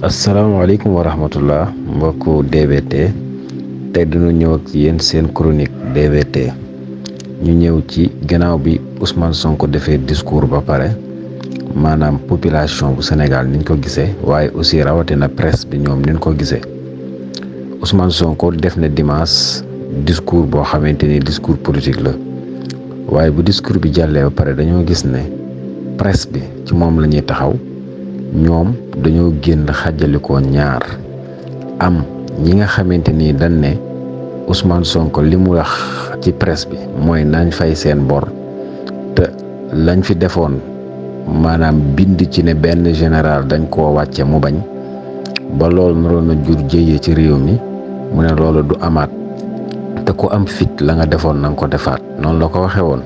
asalaamaaleykum wa rahmatullah mbokku DBT tey dañu ñëw ak yéen seen chronique DBT ñu ñëw ci gannaaw bi Ousmane Sonko defee discours ba pare maanaam population bu Sénégal niñ ko gisee waaye aussi rawatina presse bi ñoom niñ ko gisee Ousmane Sonko def na dimanche discours boo xamante ni discours politique la waaye bu discours bi jàllee ba pare dañoo gis ne presse bi ci moom la ñuy taxaw. ñoom dañoo génn xàjjalikoo ñaar am ñi nga xamante ni dañ ne Ousmane Sonko li mu wax ci presse bi mooy nañ fay seen bor te lañ fi defoon maanaam bind ci ne benn général dañ koo wàcce mu bañ ba loolu naroon a jur jëyee ci réew mi mu ne loolu du amaat te ku am fit la nga defoon na nga ko defaat noonu la ko waxee woon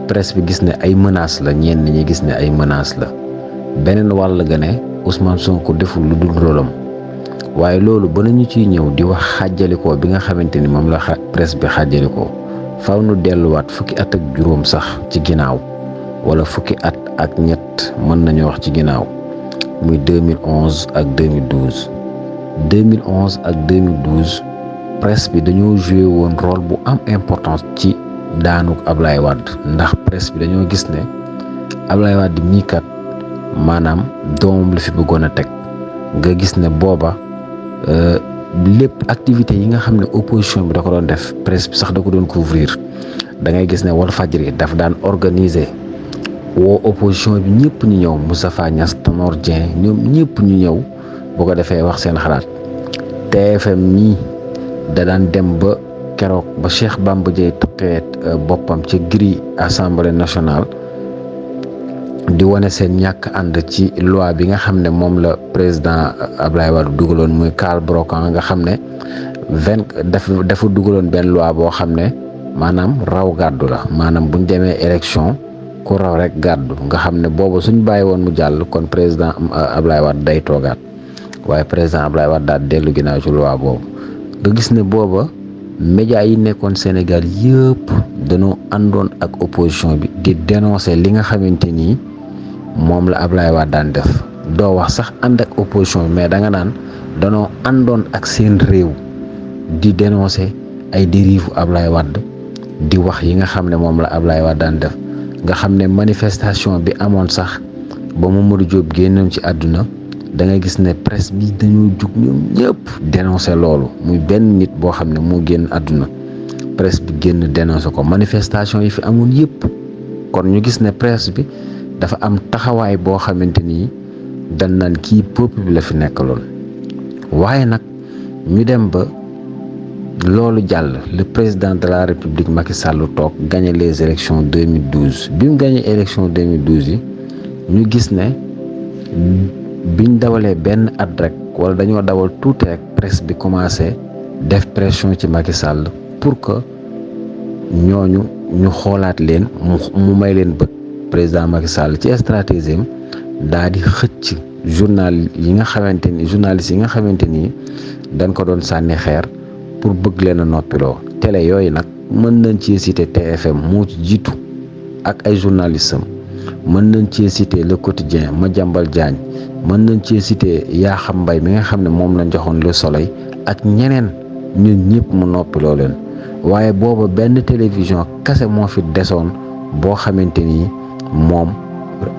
presse bi gis ne ay menaces la ñenn ñi gis ne ay menaces la. beneen wàll ga ne Ousmane Sonko deful lu dul rôlam waaye loolu ba nañu ciy ñëw di wax xàjjalikoo bi nga xamante ni moom la presse bi xàjjalikoo faaw nu delluwaat fukki at ak juróom sax ci ginnaaw wala fukki at ak ñett mën nañu wax ci ginnaaw muy 2011 ak 2012 2011 ak 2012 presse bi dañoo joué woon rôle bu am importance ci daanuk Ablaye Wade ndax presse bi dañoo gis ne Ablaye Wade mii kat maanaam doomam la fi bëggoon a teg nga gis ne booba lépp activité yi nga xam ne opposition bi da ko doon def presse bi sax da ko doon couvrir da ngay gis ne Walfadjri daf daan organiser woo opposition bi ñëpp ñu ñëw Moustapha Niasse Tanor Dieng ñoom ñëpp ñu ñëw boo ko defee wax seen xalaat TFM ñii da daan dem ba keroog ba Cheikh Bamba Dièye tëqee boppam ci grille assemblée nationale di wane seen ñàkk ànd ci loi bi nga xam ne moom la président Ablaye Wade dugaloon muy Karl Brokan nga xam ne dafa dugaloon benn loi boo xam ne maanaam raw gàddu la maanaam buñ demee élection ku raw rek gàddu nga xam ne booba suñ bàyyi woon mu jàll kon président Ablaye Wade day toogaat waaye président Ablaye Wade daal dellu ginnaaw ci loi boobu nga gis ne booba média yi nekkoon Sénégal yëpp dañoo àndoon ak opposition bi di dénoncer li nga xamante ni moom la Ablaye Wade daan def doo wax sax ànd ak opposition bi mais da nga naan danoo àndoon ak seen réew di dénoncer ay dérives Ablaye Wade di wax yi nga xam ne moom la Ablaye Wade daan def nga xam ne manifestation bi amoon sax ba Mamadou Diop génnoon ci àdduna da ngay gis ne presse bi dañoo jug ñoom ñëpp dénoncer loolu muy benn nit boo xam ne moo génn àdduna presse bi génn dénoncer ko manifestation yi fi amoon yëpp kon ñu gis ne presse bi dafa am taxawaay boo xamante ni dañ naan kii peuple bi la fi nekkaloon waaye nag ñu dem ba loolu jàll le président de la république Macky Sall toog gagné les élections 2012 bi mu gagné élection 2012 yi ñu gis ne biñ dawalee benn at rek wala dañoo dawal tuuti rek presse bi commencé def pression ci Macky Sall pour que ñooñu ñu xoolaat leen mu may leen bët président Macky Sall ci stratégie daa di xëcc journalistes yi nga xamante ni dañ ko doon sànni xeer pour bëgg leen a noppiloo télé yooyu nag mën nañ ci citer TFM moo ci jiitu ak ay journalistes am mën nañ ci citer Le Quotidien Madiambal Diagne mën nañ ci citer Yakham Mbaye mi nga xam ne moom lañ joxoon Le Soleil ak ñeneen ñun ñëpp mu noppiloo leen waaye booba benn télévision kese moo fi desoon boo xamante ni moom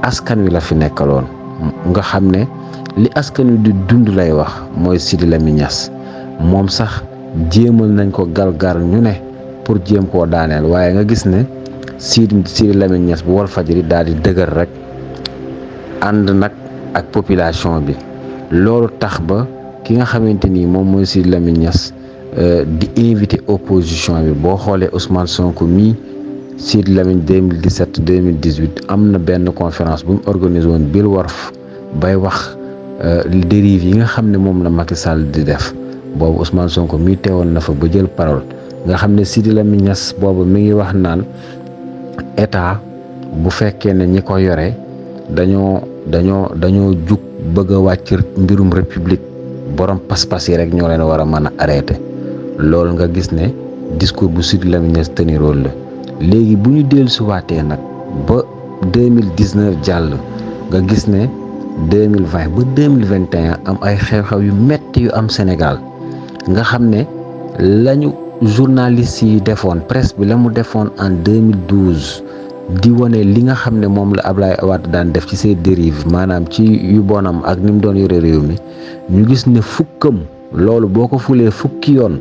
askan wi la fi nekkaloon nga xam ne li askan wi di dund lay wax mooy Sidi Lamine Niass moom sax jéemal nañ ko galgar ñu ne pour jéem koo daaneel waaye nga gis ne Sidi Lamine Niass bu Walfadjri daal di dëgër rek ànd nag ak population bi loolu tax ba ki nga xamante ni moom mooy Sidi Lamine Niass di invité opposition bi boo xoolee Ousmane Sonko mii Sidi Lamine 2017 2018 am na benn conférence bu mu organisé woon Bill Worf bay wax dérive yi nga xam ne moom la Macky Sall di def boobu Ousmane Sonko mii teewoon na fa ba jël parole nga xam ne Sidi Lamine Niass boobu mi ngi wax naan état bu fekkee ne ñi ko yore dañoo jug bëgg a wàcc mbirum république borom pas-pas yi rek ñoo leen war a mën a arrêté loolu nga gis ne discours bu Sidi Lamine Niass teniroon la léegi bu ñu dellusiwaatee nag ba 2019 jàll nga gis ne 2020 ba 2021 am ay xew-xew yu metti yu am Sénégal nga xam ne lañu journalistes yi defoon presse bi la mu defoon en 2012 di wane li nga xam ne moom la Ablaye Wade daan def ci ses dérives maanaam ci yu bonam ak ni mu doon yore réew mi ñu gis ne fukkam loolu boo ko fulee fukki yoon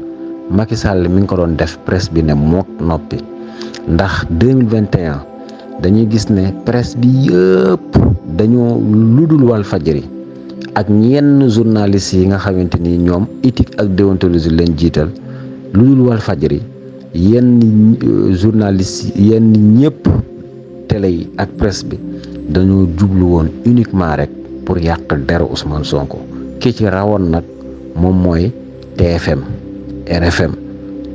Macky Sall mi ngi ko doon def presse bi ne mook noppi ndax 2021 dañuy gis ne presse bi yëpp dañoo ludul Walfadjri ak ñenn journalistes yi nga xamante ni ñoom éthique ak déontologie lañ jiital ludul Walfadjri yenn journalistes yenn ñëpp télé yi ak presse bi dañoo jublu woon uniquement rek pour yàq deru Ousmane Sonko ki ci rawoon nag moom mooy TFM RFM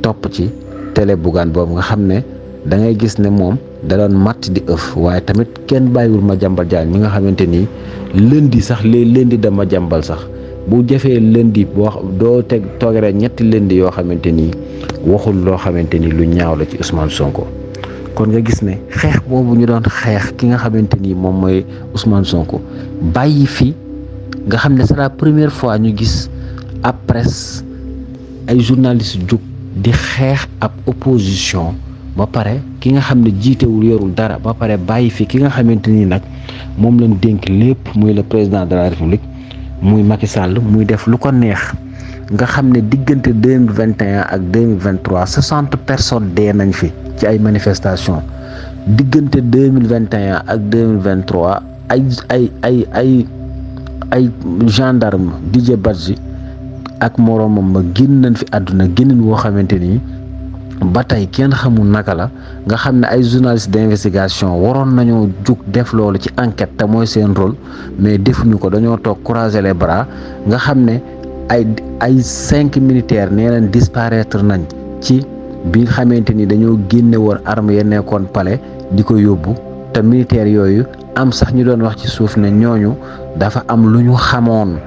topp ci télé Bougane boobu nga xam ne da ngay gis ne moom da doon matt di ëf waaye tamit kenn bàyyiwul Madiambal Diagne mi nga xamante ni lundi sax les lundi de Madiambal sax bu jafee lundi boo doo toogere ñetti lundi yoo xamante ni waxul loo xamante ni lu ñaaw la ci Ousmane Sonko. kon nga gis ne xeex boobu ñu doon xeex ki nga xamante ni moom mooy Ousmane Sonko bàyyi fi nga xam ne c'est la première fois ñu gis ab presse ay journalistes jóg di xeex ab opposition ba pare ki nga xam ne jiitewul yorul dara ba pare bàyyi fi ki nga xamante ni nag moom lañ dénk lépp muy le président de la République muy Macky Sall muy def lu ko neex nga xam ne diggante 2021 ak 2023 60 personnes dee nañ fi ci ay manifestations diggante 2021 ak 2023 ay gendarme Didier Badji ak moroomam ma génn nañ fi àdduna génnin woo xamante ni ba tey kenn xamul naka la nga xam ne ay journalistes d'investigation waroon nañoo jug def loolu ci enquête te mooy seen rôle mais defuñu ko dañoo toog croiser les bras nga xam ne ay 5 militaires nee leen disparaître nañ ci bi nga xamante ni dañoo génne woon armes ya nekkoon palais di ko yóbbu te militaires yooyu am sax ñu doon wax ci suuf ne ñooñu dafa am lu ñu xamoon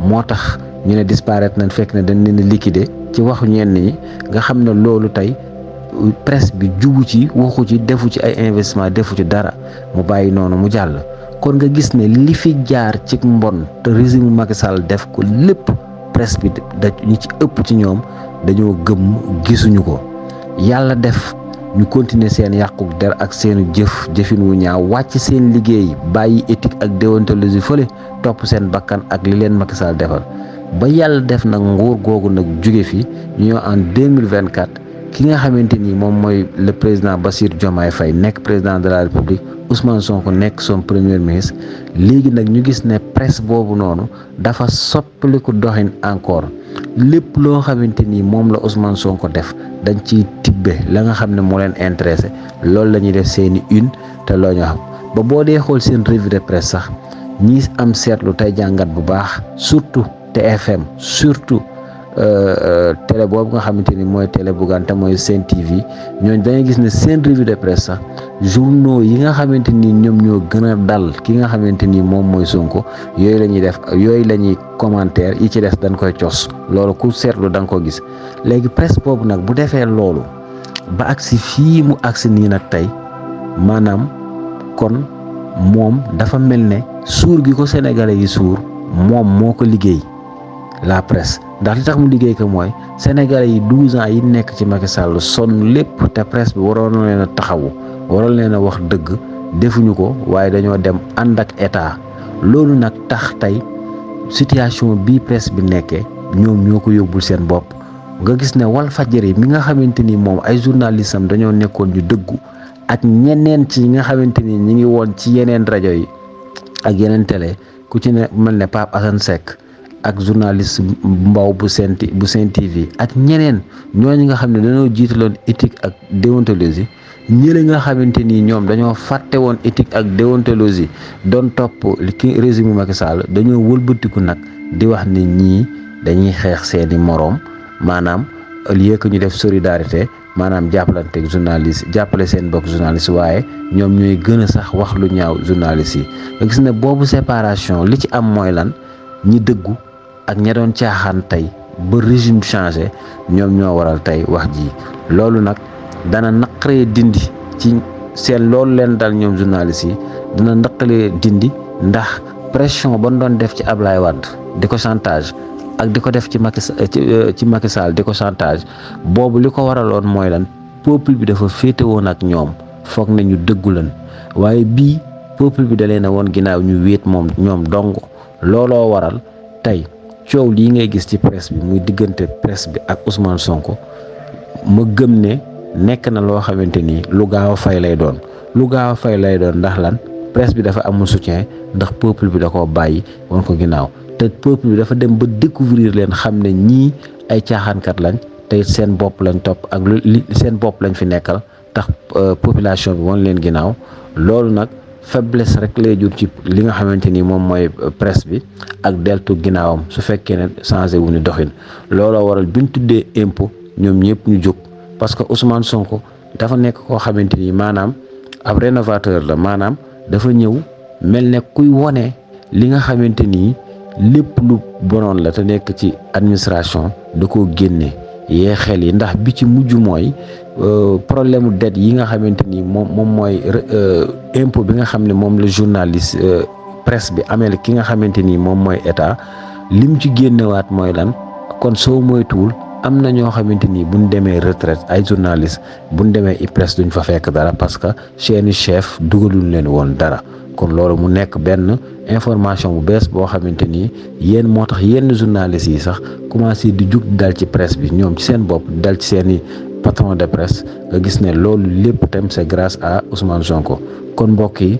moo tax ñu ne disparaître nañ fekk ne dañ leen di liquider ci waxu ñenn ñi nga xam ne loolu tey presse bi jubu ci waxu ci defu ci ay investissement defu ci dara mu bàyyi noonu mu jàll kon nga gis ne li fi jaar ci mbon te régime Macky Sall def ko lépp presse bi da ñi ci ëpp ci ñoom dañoo gëm gisuñu ko yàlla def ñu continuer seen yàqu der ak seenu jëfin wu ñaaw wàcc seen liggéey bàyyi éthique ak déontologie fële topp seen bakkan ak li leen Macky Sall defal ba yàlla def nag nguur googu nag jóge fi ñu ñëw en 2024 ki nga xamante ni moom mooy le président Bassirou Diomaye Faye nekk président de la République Ousmane Sonko nekk son premier ministre léegi nag ñu gis ne presse boobu noonu dafa soppaliku doxin encore lépp loo xamante ni moom la Ousmane Sonko def dañ ciy tibbe la nga xam ne moo leen intéressé loolu la ñuy def seeni une te loo ñu xam ba boo dee xool seen revue de presse sax ñi am seetlu tey jàngat bu baax surtout TFM surtout télé boobu nga xamante ni mooy télé Bougane te mooy Sen TV ñooñu da ngay gis ne seen revue de presse sax journaux yi nga xamante ni ñoom ñoo gën a dal ki nga xamante ni moom mooy Sonko yooyu la ñuy def yooyu la ñuy commentaire yi ci des dañ koy cos loolu ku seetlu da nga ko gis léegi presse boobu nag bu defee loolu ba agsi fii mu agsi nii nag tey maanaam kon moom dafa mel ne suur gi ko sénégalais yi suur moom moo ko liggéey la presse ndax li tax mu liggéey ko mooy sénégalais yi 12 ans yi nekk ci Macky Sall sonn lépp te presse bi waroon na leen a taxawu waroon leen a wax dëgg defuñu ko waaye dañoo dem ànd ak état loolu nag tax tey situation bii presse bi nekkee ñoom ñoo ko yóbbul seen bopp nga gis ne Walfadjri mi nga xamante ni moom ay journalistes am dañoo nekkoon ñu dëggu ak ñeneen ci nga xamante ni ñi ngi woon ci yeneen rajo yi ak yeneen télé ku ci ne mel ne Pape Assane Seck ak journaliste Mbow bu Sen TV ak ñeneen ñooñu nga xam ne dañoo jiitaloon éthique ak déontologie ñële nga xamante ni ñoom dañoo fàtte woon éthique ak déontologie doon topp ki régime Macky Sall dañoo wëlbatiku nag di wax ne ñii dañuy xeex seeni moroom maanaam au lieu que ñu def solidarité maanaam jàppalanteeg journaliste jàppale seen bokk journaliste waaye ñoom ñooy gën a sax wax lu ñaaw journaliste yi nga gis ne boobu séparation li ci am mooy lan ñi dëggu ak ña doon caaxaan tey ba régime changé ñoom ñoo waral tey wax ji loolu nag dana naqaree dindi ci seen loolu leen dal ñoom journalistes yi dana naqaree dindi ndax pression ba doon def ci Ablaye Wade di ko chantage ak di ko def ci Macky Sall di ko chantage boobu li ko waraloon mooy lan peuple bi dafa féete woon ak ñoom foog ne ñu dëggu lan waaye bii peuple bi da leen a woon ginnaaw ñu wéet ñoom dong looloo waral tey coow lii ngay gis ci presse bi muy diggante presse bi ak Ousmane Sonko ma gëm ne nekk na loo xamante ni lu gaaw a fay lay doon ndax lan presse bi dafa amul soutien ndax peuple bi da koo bàyyi woon ko ginnaaw te peuple bi dafa dem ba découvrir leen xam ne ñii ay caaxaankat lañ te seen bopp lañ topp ak seen bopp lañ fi nekkal tax population bi woon leen ginnaaw loolu nag faiblesse rek lay jur ci li nga xamante ni moom mooy presse bi ak deltu ginnaawam su fekkee ne changé wu ñu doxin looloo waral bi ñu tuddee impôt ñoom ñëpp ñu jóg parce que Ousmane Sonko dafa nekk koo xamante ni maanaam ab rénovateur la maanaam dafa ñëw mel ne kuy wone li nga xamante ni lépp lu bonoon la te nekk ci administration da koo génne yee xel yi ndax bi ci mujj mooy problème mu dette yi nga xamante ni moom mooy impôt bi nga xam ne moom la journaliste presse bi amee ki nga xamante ni moom mooy état lim ci génnewaat mooy lan kon soo moytuwul am na ñoo xamante ni buñ demee retraite ay journaliste buñ demee IPRES duñ fa fekk dara parce que seeni chef dugaluñ leen woon dara kon loolu mu nekk benn information bu bees boo xamante ni yéen moo tax yenn journalistes yi sax commencé di jug dal ci presse bi ñoom ci seen bopp dal ci seeni patron de presse nga gis ne loolu lépp tam c'est grâce à Ousmane Sonko kon mbokk yi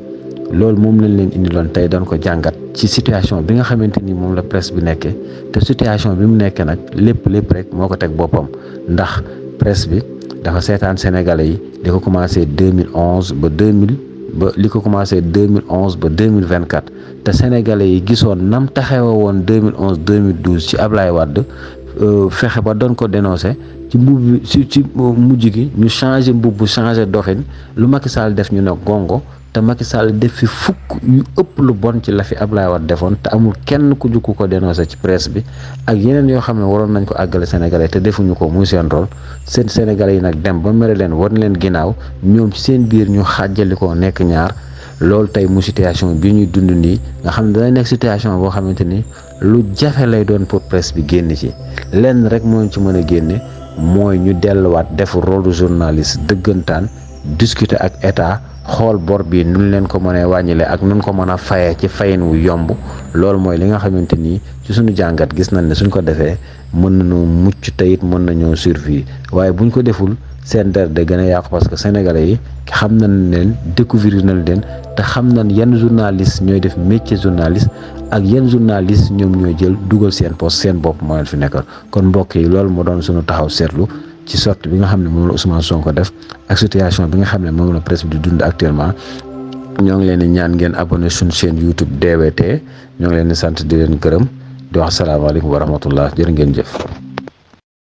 loolu moom lañ leen indiloon tey doon ko jàngat ci situation bi nga xamante ni moom la presse bi nekkee te situation bi mu nekkee nag lépp rek moo ko teg boppam ndax presse bi dafa seetaan sénégalais yi di ko commencé 2011 ba li ko commencé 2011 ba 2024 te sénégalais yi gisoon nam taxawa woon 2011 2012 ci Ablaye Wade fexe ba doon ko dénoncé ci mujj gi ñu changé mbubb changé doxin lu Macky Sall def ñu ne gongo te Macky Sall def fi fukk yu ëpp lu bon ci la fi Ablaye Wade defoon te amul kenn ku jukku ko dénoncé ci presse bi ak yeneen yoo xam ne waroon nañ ko àggale sénégalais te defuñu ko muy seen rôle seen sénégalais yi nag dem ba mere leen war leen ginnaaw ñoom ci seen biir ñu xàjjali ko nekk ñaar loolu tey mu situation bi ñuy dund nii nga xam ne dana nekk situation boo xamante ni lu jafe lay doon pour presse bi génn ci lenn rek moo ci mën a génne mooy ñu delluwaat def rôle journaliste dëggantaan discuter ak état xool bor bi nun leen ko mënee wàññile ak nun ko mën a fayee ci fayin wu yomb loolu mooy li nga xamante ni ci suñu jàngat gis nañ ne suñ ko defee mën nañoo mucc te it mën nañoo survivre waaye buñ ko deful seen der de gën a yàqu parce que sénégalais yi xam nañ leen découvrir nañ leen te xam nañ yan journaliste ñooy def métier journaliste ak yan journaliste ñoom ñooy jël dugal seen poste seen bopp moo leen fi nekkal kon mbokk yi loolu moo doon suñu taxaw seetlu ci sorte bi nga xam ne moom la Ousmane Sonko def ak situation bi nga xam ne moom la presse bi di dund actuellement ñoo ngi leen di ñaan ngeen abonné suñu chaîne YouTube DBT ñoo ngi leen di sant di leen gërëm di wax salaamaaleykum wa rahmatullah jërë ngeen jëf.